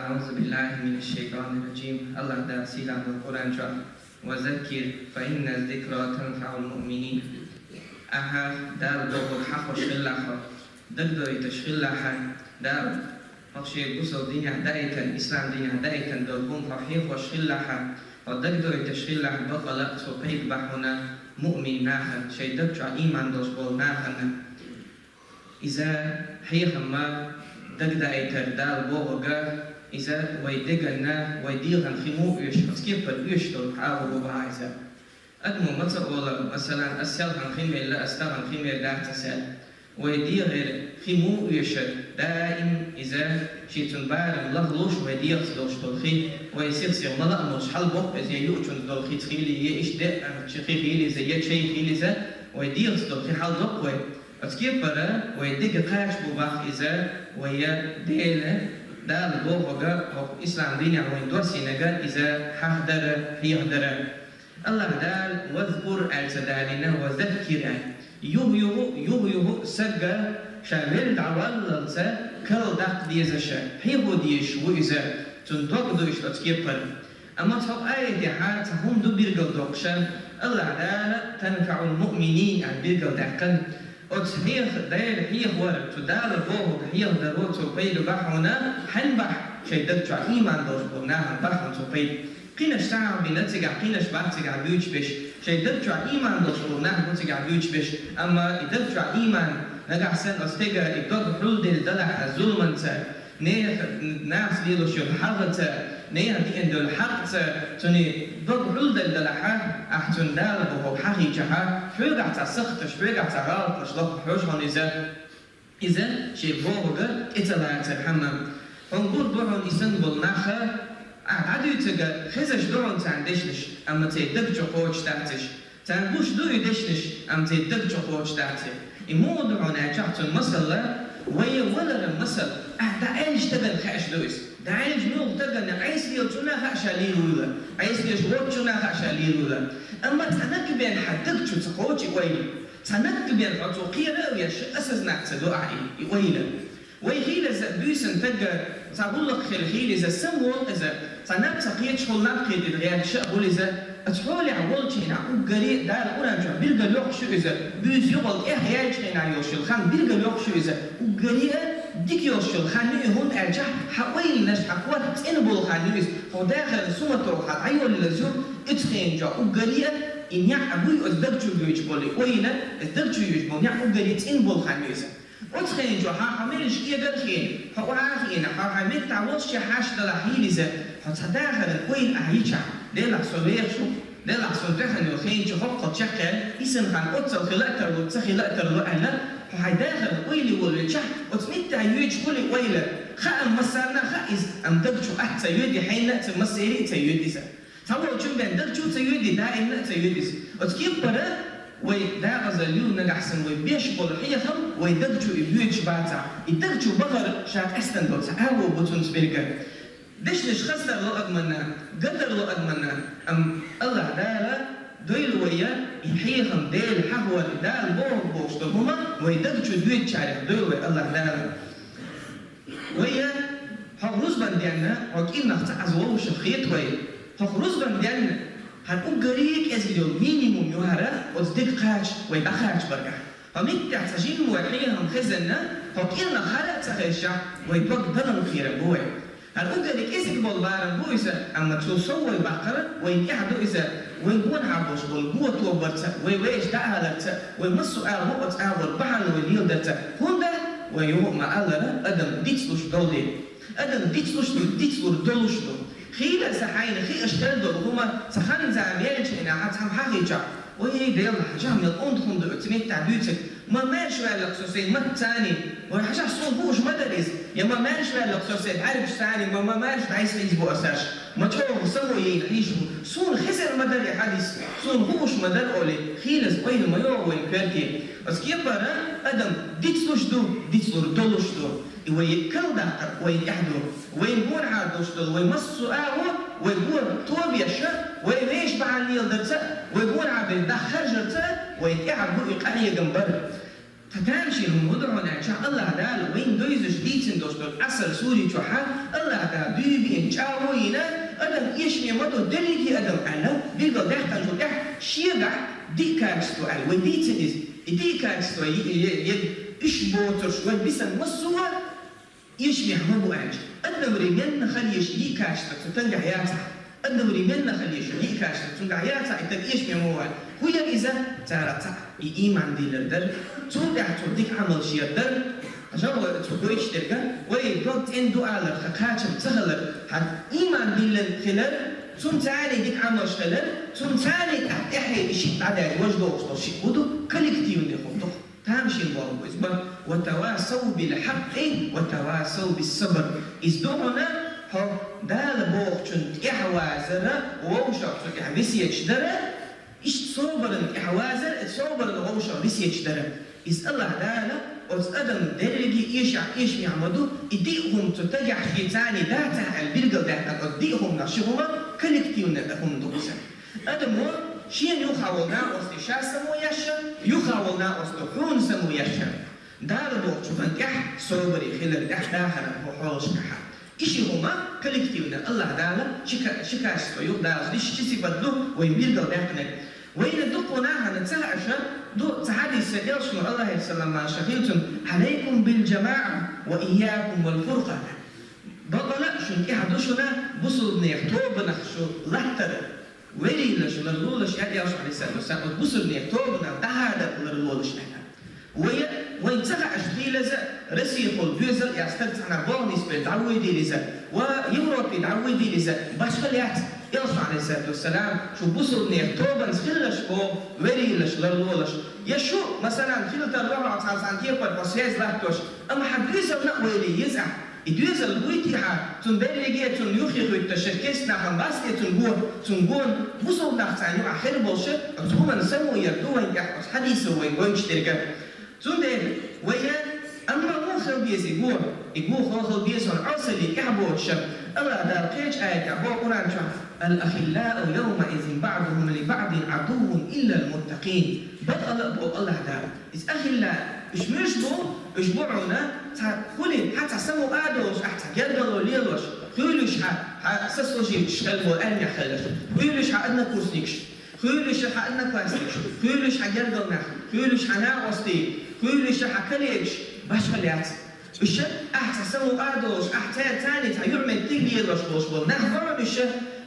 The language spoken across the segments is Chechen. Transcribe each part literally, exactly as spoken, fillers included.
أعوذ بالله من الشيطان الرجيم. АллахӀ Дала сийлахь долчу Къуръан чохь: «وذكر فإن الذكرى تنفع المؤمنين». Ахьа Дала бохург хьахош хилалахь хьо, дагадойтуш хилалахь Дала, хьо шен бусалба динехь даийтина, ислам динехь даийтина долу хӀума хьо хьехош хилалахь, хьо дагадойтуш хилалахь бакъала, цо пайда бахьана муъмин нахана, шайн даг чохь ийман долуш болу нахана. Иза хьехам ма дагадаийтар Дала бохург, иза вай деган, вай дегӀан хи муха оьшу, оцу кепара оьшуш долу хьехам бу боху иза. Адамо ма ца олу, масалан, ас селхана хи мелла, ас тахана хи мел дац ас аьлла. Вай дегӀера хи муха оьшу, даим иза шен цуьнан барам лахлуш вай дегӀаца долуш долу хи, вай сих-сиха ма лаамалуш хьалабоккху иза, я юучуьнца долу хица хийла, я иштта деа, чи хи хийла иза, я чай хийла иза, вай дегӀаца долу хи хьаладоккху вай. Оцу кепара вай деган кхача бу боху иза, вай Дела, Дала бохург, хӀокху ислам динехь вайна доссийнарг иза хьахадара, хьехадара. АллахӀ Дала «вазкур» аьлла ца далийна, «вазаккир» аьлла. Юха-юха, юха-юха сага ша велла дӀаваллалца карладаккха дезаш, хьехо дезаш ву иза, цуьнан дог ду иштта оцу кепара. Амма цхьа аятехь цхьа хӀума ду билгалдоккхуш, АллахӀ Дала «танфаӀул муъминин» аьлла билгалдаьккхина. Оцу хьеха, Дела хьехавар, цу Дала бохург хьехадаро цо пайда бахьана, хьанбахь шайн даг чохь ийман долуш болу нахана бахьана цо пайда. Кхинаш сахьа бина цигахь, кхинаш бац цигахь буьйцуш берш, шайн даг чохь ийман долуш болу нах бу цигахь буьйцуш берш, амма и даг чохь ийман нагахь санна оцу стеган и дог хьулделла далахь зуламанца, нехан нахаца лелош йолу хьагӀаца, нехан деана долу хьакъаца, цуьнан дог хьулделла далахь, ахь цуьнан Дала бохург хьахийчахь, хьоьгахь цхьа сахаташ, хьоьгахь цхьа гӀалаташ лохуш хьожу хьуна иза. Иза шен бохург тӀе ца лацар хьамма. Хьуна гур ду хьуна и санна болу нах, ахь дӀадуьйцург хезаш ду хьуна царна дешнаш, амма церан даг чу кхочуш дац уьш. Царна гуш ду и дешнаш, амма церан даг чу кхочуш дац уьш. И муха ду хьуна аьлчахь цуьнан масал, вай валаран масал, ахь дӀааьллачу стагана хаьаш ду иза. ДӀааьллачу муьлхха стагана, Ӏеса лелачунна хаьа ша лийр вуйла, Ӏеса лелаш воцчунна хаьа ша лийр вуйла. Амма цхьа наг бен хьан даг чу ца кхочу и ойла. Цхьа наг бен хьо цо кхера а веш, осознать ца до ахь и, и ойла. Вай хийла иза буьйсанна стаг, цхьа гӀуллакх хилла хийла иза, самаволу иза, цхьа наб ца кхеташ хуьлу, наб кхетийта гӀерташ а хуьлу иза, оцу хьолехь волчу хенахь уггаре а Дала Къуръан чохь билгал йоккхуш ю иза, буьйса юкъал тӀех яьллачу хенахь йолуш йолу хан билгал йоккхуш ю иза, уггаре а дика йолуш йолу хан ю и, хӀунда аьлча хьан ойланаш, хьан корта цӀена болу хан ю иза, хьо дахаран суматохь хьан дӀайоллаза ю, оцу хенахь чохь уггаре а и неӀ буй оцу даг чу йойтуш болу ойла, оцу даг чу йойтуш болу неӀ уггаре цӀена болу хан ю иза. Оцу хенахь чохь хьан хьо меллаша кегар а хиъна, хьо охьа а хиъна, хьо хьайн меттахь волуш чохь хьашт далахь хийла иза, хьо цхьа дахаран ойла ахь йичахь, делахь со вехаш ву, делахь суна тӀехь йолу хенчу хӀокхул чекхъяьлла, и санна хан оццал хила а тарло, ца хила а тарло аьлла, хьо хьайн дахаран ойла волавелчахь, оцу меттехь йойтуш хуьлу ойла, хаам массарна а хаьа иза, амма даг чу атта ца йоьду, хьенна а ца, массеран а ца йоьду иза. Цхьаволчун бен даг чу ца йоьду, даимна а ца йоьду иза. Оцу кеппара вай декъазалла ю нагахь санна вай беш болу хьехам вай даг чу и боьдуш бацахь, и даг чу бахар ша къаьстина долу цхьа агӀо бу цуьнца берг. Дешнаш хаза тарло адамна, ган тарло адамна, амма АллахӀ Дала дойла вай и хьехам, Дела хьахавар, Дала бохург бохуш долу хӀума вай даг чу доьдучарех дойла вай АллахӀ Дала. Вай, хьо рузбан денна, хьо кӀирнах ца Ӏаз вовшах хета вай. Хьо рузбан денна, хьан уггаре а кӀезиг йолу минимум ю хӀара оцу деган кхача вай дӀакхача баргахь. Хьо меттехь цхьа жимма вай хьехам хезанна, хьо кӀирнах хӀара а ца хезчахь, вай дог далан кхерам бу вай. ХӀара уггаре кӀезиг болу барам бу иза, амма цул сов вай баккхар вайна тӀехь ду иза, вайн гонахьа болуш болу го тобарца, вай вешан дӀааларца, вай массо а агӀо оцу агӀор бахьана вай леладарца, хӀунда вай юха а ма-аллара, адам дицлуш долу дела. Адам дицлуш ду, дицлур долуш ду. Хийла сан хьайна хиъаш хила долу хӀума, сан хан-зама яьлча хьайна хьан цхьамма хьахийчахь, вай, Дела, хьажахь мел онда хӀума ду оцу меттехь дуьйцург. Ма маьрша ваьлла-кх со сайн маттаца, вай, хьажахь, суна хууш ма дара иза. Я ма маьрша ваьлла-кх со сайн бӀаьргашца, ма, ма маьрша дӀасахьийзабо аса аш. Ма чӀогӀа само яйна хьийзаш ву. Суна хезар ма дара и хьадис, суна хууш ма дара олий, хийлаза ойла ма йогӀу вайн коьрте. Оцу кепара адам дицлуш ду, дицлур долуш ду. И вай карладаккхар вайна тӀехь ду. Вайн гонахьа долуш долу вай массо а агӀо, вай го тобеш, вай вешан бахьана леладарца, вай гонахьа берг дӀахаржарца, вайна тӀехь бу и къахьегам бар. Ткъа тамашийна хӀума хӀун ду хьуна аьлча, АллахӀ Дала вайна довзуш дийцина долуш долу Ӏаср сури чохь АллахӀ Дала Дуьйбиъна чӀагӀо йина, адам эшаме ма ду, дерриге адам аьлла, билгалдаьккхина цу тӀехь шегахь диъ качество аьлла. Вай дийцина иза. И диъ качество е-, е-, е-, иш боцурш вайн бисан массо а эшамехь ма бу аьлча. Одновременно хила еза диъ качество цу тангахь яцахь. Одновременно хила еза диъ качество цунгахь яцахь, и таг эшаме ма ву аьлла. ХӀун яра иза? Царах цхьаъ и ийман диллар дара. Цул тӀаьхьа цо дика Ӏамалш яр дара. Жа вай цо гойтуш дерг, вай дог цӀена ду алар ха кхачам ца хилар, хьан ийман диллина хилар, цунна царний дика Ӏамалш хилар, цунна царний тӀехь тӀехье и шиъ дӀадаьлла, важа догӀуш долу шиъ хӀун ду, коллективный хӀума ду. Тамашийна болу иза бан: «Ва тавасав бил хьаккъи, ва тавасав бис сабр». Иза ду хьуна, хьо Дала бохучун тӀехь вазара, вовшах цу тӀехь весеташ дара, иштта собаран тӀехь вазар, собаран вовшах весеташ дара. Иза Аллах Дала оцу адам дерриге эшахь, эшамехь ма ду, и диъ хӀума цу тагехь шен царний дацахь аьлла билгалдаьккхина оцу диъ хӀуманах ши хӀума коллективный хӀума ду иза. Адамо шена юххехь волу накъостий ша само еш, юххехь волу накъосто хьуна само еш. Дала бохучу хан тӀехь собаре хилар тӀехь дахаран хьо хьолашкахьа. И ши хӀума коллективно Аллах Дала ши ка-, ши качество ю, Дала ши, ши сифат ду вайн билгалдаьккхинарг. Вайна дуккха нахана ца хааша ду цхьа хьадис, элчано, Аллахьера салам-маршалла хуьлда цунна: «Алайкум бил джамаӀа ва ийякум вал фуркъа». Бакъала шуна тӀехь ду шуна бусулбанех тобанах шу латтар. Верийлаш ларлолаш, аьлла элчано, Ӏалайхиссалату вассалам, оцу бусулбанех тобанах дӀахьадар ларлолаш аьлла. Вай, вайн ца хааша хийлаза, Россехула доьзал а яц, стаг цхьана болх нисбелла дӀавоьдийла иза, ва Европе дӀавоьдийла иза, башхалла яц. Элчано, Ӏалайхиссалату вассалам, шу бусулбанех тобанца хилалаш боху, верийлаш ларлолаш. Я шу, масалан, хила тарло хьо цхьана, цхьана кепара хьо связь латтош, амма хьан доьзална а вайли еза ахь. И доьзал буй те хьан, цунна берриге, цунна юххе хӀуьттуш, шеран кестнахана басте цунна го, цунна гон, бусулба нах царна юкъахь хир болуша, оцу хӀуманна само яр ду вайн тӀехь оцу хьадисо вайн гойтуш дерг. Цундела вай, амма муха хила деза и го? И го хӀун хила деза хьуна, Ӏосалли тӀехь боцуша? Аллах Дала кхечу аятехь боху Къуръан чохь: «Ал-ахиллау явмаизин баъдухум ли баъдин Ӏадуввун иллал муттакъин». Бакъала а боху Аллах Дала. Иза ахилла, уьш муьш бу, уьш бу хьуна, цхьа хуьли, хьан цхьа самукъа а долуш, ахь цхьа гергало лелош, хуьйлуш хьан, хьан сослуживцаш хилла бо аьллехь хиларш, хуьйлуш хьан однокурсникаш, хуьйлуш хьан одноклассникаш, хуьйлуш хьан гергал нах, хуьйлуш хьан накъостий, хуьйлуш хьан коллегаш, башхалла яц. Уьш, ахь цхьа самукъа а долуш, ахь цаьрца цхьаьний цхьа юкъаметтиг лелош болуш болу нах бу хьуна уьш.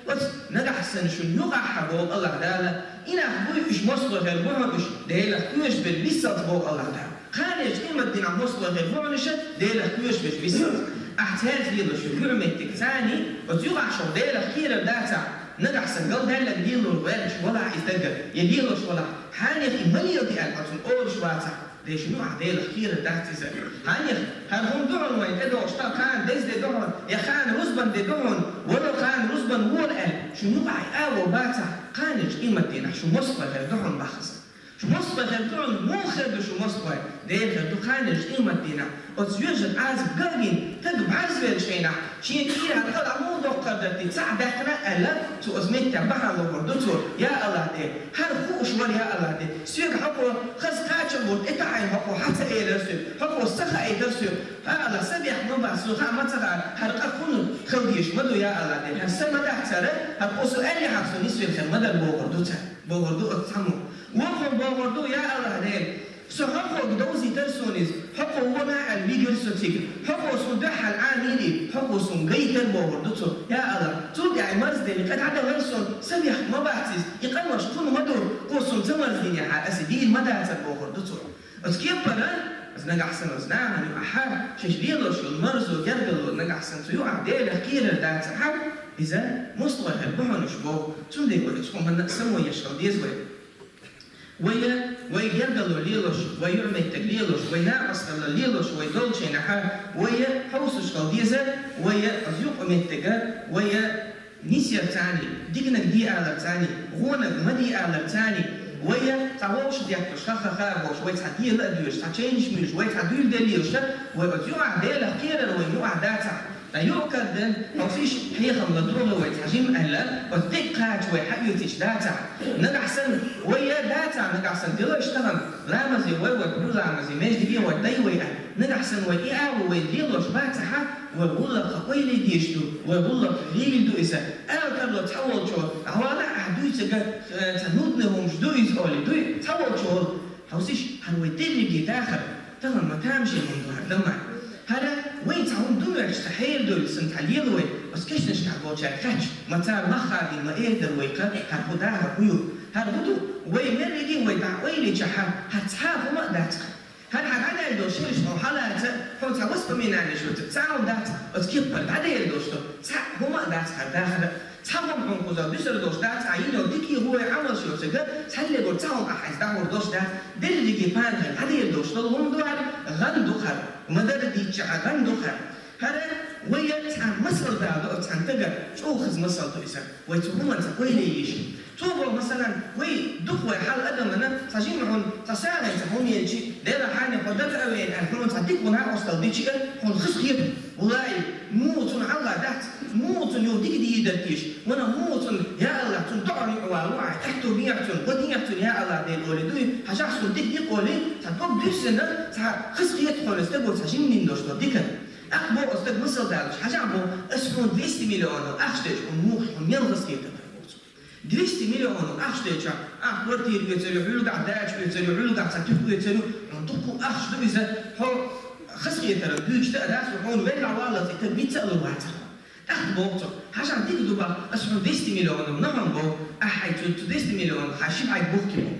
Оцу нагахь санна шуна юкъахь хьан боху Аллах Дала, и нах буй уьш мостагӀий хир бу хьуна уьш, Делах кхоьруш берш бисалц боху Аллах Дала. Кханерчу къематдийнахь мостагӀий хир бу хьуна уьш, Делах кхоьруш берш бисалц. Ахь цаьрца лелош ю юкъаметтиг цхьаьний, оцу юкъахь шух Делах кхерар дацахь, нагахь санна галдаьлларг лелор ваьллаш валахь иза дагар, я лелош валахь, хьанех и ма леладе аьлла, хьо цунна олуш вацахь. Дешан юкъахь Делах кхерар дац иза. Хьанех, хӀара хӀума ду хьуна вайн тӀедогӀуш, тхан кхана деза де ду хьуна, я кхана рузбан де ду хьуна, вало кхана рузбан вола аьлла, шун юкъахь и агӀо бацахь, кханерчу къематдийнахь шу мостагӀий хир ду хьуна бахаза. Шу мостагӀий хир ду хьуна, муха хир ду шу мостагӀий? Дера хир ду кханерчу къематдийнахь. Оцу жоьжахатин Ӏазап галгина, стаг бӀарзвеллачу хенахь, шен кӀира хьан къа муха доккхур дара те, цхьаъ даьккхина аьлла, цо оцу меттехь бахьана лохур ду цо: «Я Аллах Дела, хӀара хууш вара, я Аллах Дела, соьга хьо кхо хаза кхачам бу тӀетаӀийна, хьо кхо хьан ца элира соьга, хьо кхо ца хаийтира соьга, хӀа Аллах, са бехк ма бац, со хаа ма ца хаьара, хӀара къа хӀунда хила дезаш ма ду, я Аллах Дела, хӀара са ма дац цара, хӀара кхо со аьллехьара со нисвелла хир ма дара», — бохур ду цара, бохур ду оцу цхьаммо. Вукхо бохур ду: «Я Аллах Дела, со хьо кхоъга довзийтара суна иза, хьо кхо вон ахь аьлла вигира со цига, хьо кхо суна дуьхьал Ӏамийра, хьо кхо суна гайтара», — бохур ду цо. Я Аллах, цул тӀаьхьа и марздина къа дӀадахара суна, са бехк ма бац иза, и къа ваша кхунна ма ду, кхо суна ца марздинехьара, аса и дийр ма дацара, бохур ду цо. Оцу кепара, аса нагахь санна оцу нахана юкъахь, шаьш лелош йолу марзо, гергало нагахь санна цу юкъахь Делах кхерар дацахь, иза мостагӀий хир бу хьуна уьш боху, цундела вай оцу хӀуманна а само еш хила деза вай. Вай, вай гергало лелош, вай юкъаметтиг лелош, вай накъосталла лелош, вай долчу хенахь, вай хьовсуш хила деза, вай оцу юкъаметтига, вай нисъярца, диканиг де аларца, вониг ма де аларца, вай цхьа вовшах детташ, ха-ха-ха бохуш, вай цхьа дела а доьшуш, цхьа чайнаш муьйлуш, вай цхьа дуьйла де лелаш, вай оцу юкъахь Делах кхерар вайн юкъахь дацахь, Ткъа юкъ-кара ден, хьовсийша, хьехам ладогӀа вай цхьа жимма аьлла, оцу дерриге кхача вай хьаоьцуьйтуш дацахь. Нагахь санна, вай яр дацахь, нагахь санна, делаш тахана, ламазе вай, вай пхьур ламазе, маьждиге вай дай вай аьлла. Нагахь санна вай и агӀо вай лелош бацахь, вай гӀуллакх ойла дезаш ду, вай гӀуллакх гӀийла ду иза. Ала тарло цхьаволчо, дӀавала ахь дуьйцург, э, цхьа нудный хӀумаш ду иза олий, дуй, цхьаволчо олу. Хьовсийша, хӀара вай дерриге дахар, тахана ма тамашийна хӀума ду хӀара, дан ма. ХӀара вай цхьа хӀума ду моьттуш, цхьа хьерадовла санна цхьа лела вай, оцу кешнашкахь болчаьрга хаьттича, ма цара мах хадийна ма эр дара вай-кх, хӀара хӀун дахар хӀун ю. ХӀара хӀун ду, вай мерриге а вай дӀа ойла йича, хӀара цхьа а хӀума а дац-кх. ХӀара хьан дӀадаьлла долу шераш хьо хьалаца, хьуна цхьа воспоминанеш йоцург цхьа а хӀума дац, оцу кепара дӀадаьлла долуш ду, цхьа а хӀума а дац хӀара дахар. Цхьа хӀума хьуна кхузахь дуьсур долуш дац, ахь йина йолу дика а, хӀун а Ӏамалш йоцург, цхьаллигур цхьа хӀума ахь хьайца дӀахьур долуш дац, дерриге панхье дӀадаьлла долуш долу хӀума ду хӀара, гӀан ду хӀара, ма-дарра дийцича гӀан ду хӀара. ХӀара вай цхьа масал дала до оцу цхьана стагана, чӀогӀа хаза масал ду иза. Вай цу хӀуманца ойла е йиш. Цо боху, масалан, вай дукха вай хьал адамана, цхьа жимма хьуна, цхьа сагӀина цхьа хӀума елчи, Дела хьайна хьо дага а веана аьлла, хьуна цхьа дика гӀо накъосталла дичи а, хьуна хаза хета. Валлахи, муха цунна хьалха дац, муха цунна юха дика дийр дара теша, ванах муха цунна, я АллахӀ, цунна доӀа юкъа валу ахь, аьтту бехьа цунна, гӀо дехьа цунна, я АллахӀ, Дела олий дуй, хьажахь цунна дика, дика олий, цхьа дог дуьссина, цхьа хаза хета хьуна стага цхьа жимма дина долуш долу дика. ТӀаккха боху оцу стага масал далча, хьажахь боху, ас хьуна двести миллионов ахча делча, хьуна муха, хьуна мел хаза хетара боху цо. Двести миллионов ахча делча, ахь квартира оьцур ю, хьуьлгахь дача оьцур ю, хьуьлгахь цхьа туьпа оьцур ю, хьуна дуккха ахча ду иза, хьо хазахетаран дуьйцуш дан а дац, хьуна велла валлалц и стаг виц а лур вацара. ТӀаккха боху цо, хьажахь дика ду боху, ас хьуна двести миллионов ма хьуна боху, ахь хьайн цу, цу двести миллионах хьайн ши бӀаьрг бухке боху.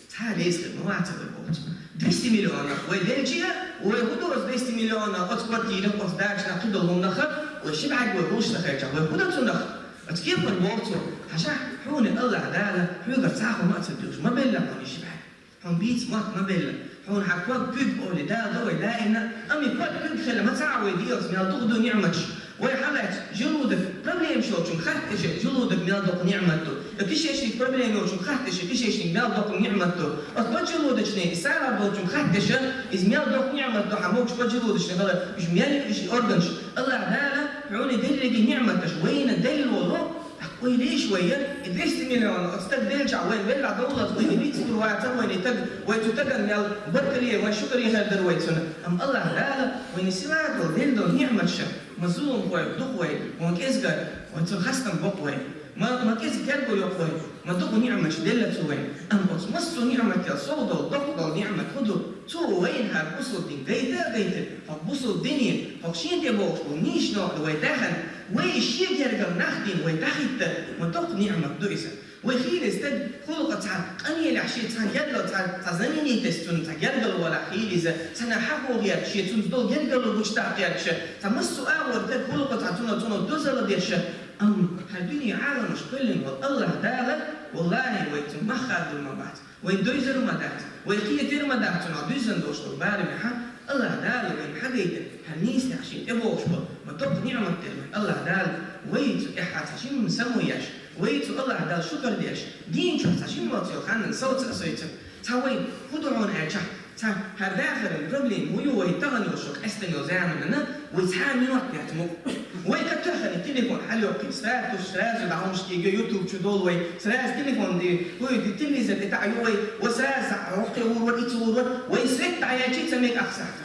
Цхьа а реза хир ма вацара вай боху цо. Двести миллионов вай делча а, вай хӀун ду оцу двести миллионах, оцу квартирах, оцу дачанах, кхидолу хӀуманах, вай ши бӀаьрг вай гулш ца хилча, вай хӀун дан цунах? Оцу кепара боху цо, хьажахь, хьуна АллахӀ Дала хьоьгара цхьа а хӀума а ца дуьллуш, ма белла хьуна и ши бӀаьрг. Хьуна бийца мотт ма белла, хьуна хьан ког куьг олий Дала до вай даимна, амма и ког куьг хилла ма ца Ӏа вай дегӀаца мел дукха ду ниӀматаш. Вай хьалаьцча, желудок проблемаш йолчунна хатта иша, желудок мел доккха ниӀмат ду. Я кишечник проблема йолчунна хатта иша, кишечник мел доккха ниӀмат ду. Оцу поджелудочный, и сагӀа болчунна хатта иша, иза мел доккха ниӀмат ду, хьан могуш поджелудочный хилар, уьш мел ю иша органаш. АллахӀ Дала хьуна и дерриге ниӀматаш вайна делла волу, тӀаккха ойла еш вай, и двести миллион оцу стага делчахь, вайна веллахь довлалц, вайна виц лур вацара, вайна и стаг, вай цу стагана мел баркалла, вайна шукар яхар дара вай цунна. Амма АллахӀ Дала вайна силадо делла долу ниӀматаш, ма зуламхой дукха вай, ма кӀезга вай цунна хастам боккху вай, ма, ма кӀезга терго йоккху вай, ма дукха ниӀматаш делла цо вайна. Амма оцу массо а ниӀмател сов долу, доккха долу ниӀмат хӀун ду? Цо вайна хӀара бусалба дин гайта а гайтина, хӀокху бусалба дине, хӀокху шена тӀе богӀуш болу нийсачу некъа вай дахана, вай шен гергара нах дина вай дӀахӀитта, ма доккха ниӀмат ду иза. Вай хийла стаг гӀуллакха цхьа къамелехь шен цхьа гергара цхьа, цхьа знаменитость цунна, цхьа гергара валахь хийла иза, цхьана хьахо гӀерташ шен цунца долу гергарло гучудаккха гӀерташ, цхьа массо а агӀор стаг гӀуллакха цхьа цунах, цунах дозалла деш, амма хӀара дуьне Ӏаламаш кхоьллина волу АллахӀ Дала, валлахӀи, вай цунна мах хадор ма бац. Вайн дойзар ма дац, вай кхетар ма дац, цунах дуьззина долуш долу барамехь, АллахӀ Дала вайна хьагайтина, хӀара нийсанехь шен тӀе богӀуш болу, ма доккха ниӀмат дерг вайн АллахӀ Дала, вай цу тӀехь цхьа жимма само еш, вай цу АллахӀ Дала шукар деш, дийначух цхьа жимма йолу ханна совца а сойца. Цхьа вай хӀун ду хьуна аьлчахь, цхьа хӀара дахаран проблема хӀун ю вай тахана йолу шо къаьстина йолу заманана, вай цхьа а минот яц мукъа. Вай катоьххана телефон хьалайоккхий, сразу, сразу дӀахьумаш кегий, YouTube чу долу вай, сразу телефон де, вай де телевизор тӀе таӀа ю вай, ва сразу хьокхе вур вара, ица вур вара, вай свет дӀаяьлчий ца мега ахсахь.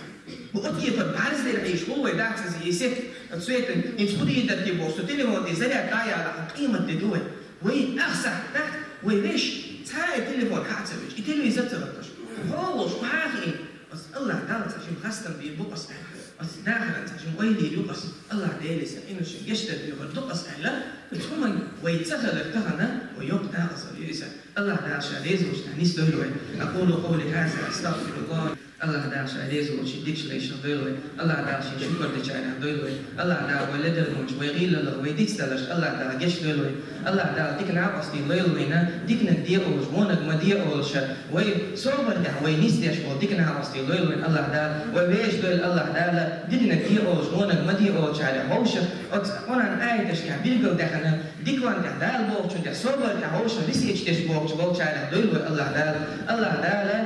Вай оцу кепара бӀарздер Ӏийш хӀу вай дац иза, и сет, оцу светан, инца хӀу дийр дара те бохуш, со телефон тӀе заряд дӀаяла, хьан къемат де ду вай. Вай ахсахь дац, вай веш, цхьа а и телефон хьа а ца веш, и телевизор ца латташ. Хьо волуш, хьа а хиъна, ас АллахӀ Дала цхьа жимма хастам бийр бу ас аьлла. Ас дахаран цхьа жимма ойла йийр ю ас, АллахӀ Деле сан къиношна гечдар доьхур ду ас аьлла, оцу хӀуманна вай ца хилар тахана, вай йоккха дакъазалла ю иза. АллахӀ Дала Ша реза волчу тӀехь нисдойла вай. أقول قولي هذا أستغفر الله. АллахӀ Дала Ша реза волчу дикачу лайшах дойла вай. АллахӀ Дала Шен шукар дечарах дойла вай. АллахӀ Дала вай ледарлонаш, вай гӀийлаллах, вай дицдаларш АллахӀ Дала гечдойла вай. АллахӀ Дала дика накъостий лойла вайна, диканиг де олуш, вониг ма де олуш, вай собар тӀехь вай нисдеш волу дика накъостий лойла вайна АллахӀ Дала, вай вешан дойла АллахӀ Дала, диканиг де олуш, вониг ма де олучарах вовшах, оцу Къуръан аяташкахь билгалдаьккхина, диканиг тӀехь Дала бохучун тӀехь собар тӀехь вовшах весеташ деш бохучу болчарах дойла вай АллахӀ Дала. АллахӀ Дала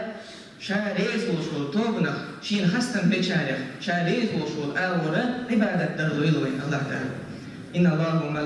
Ша реза волуш волу тобанах, шена хастам бечарех, ша реза волуш волу агӀора Ӏибадат дар лойла вайн АллахӀ Дала. Инна Аллаха ва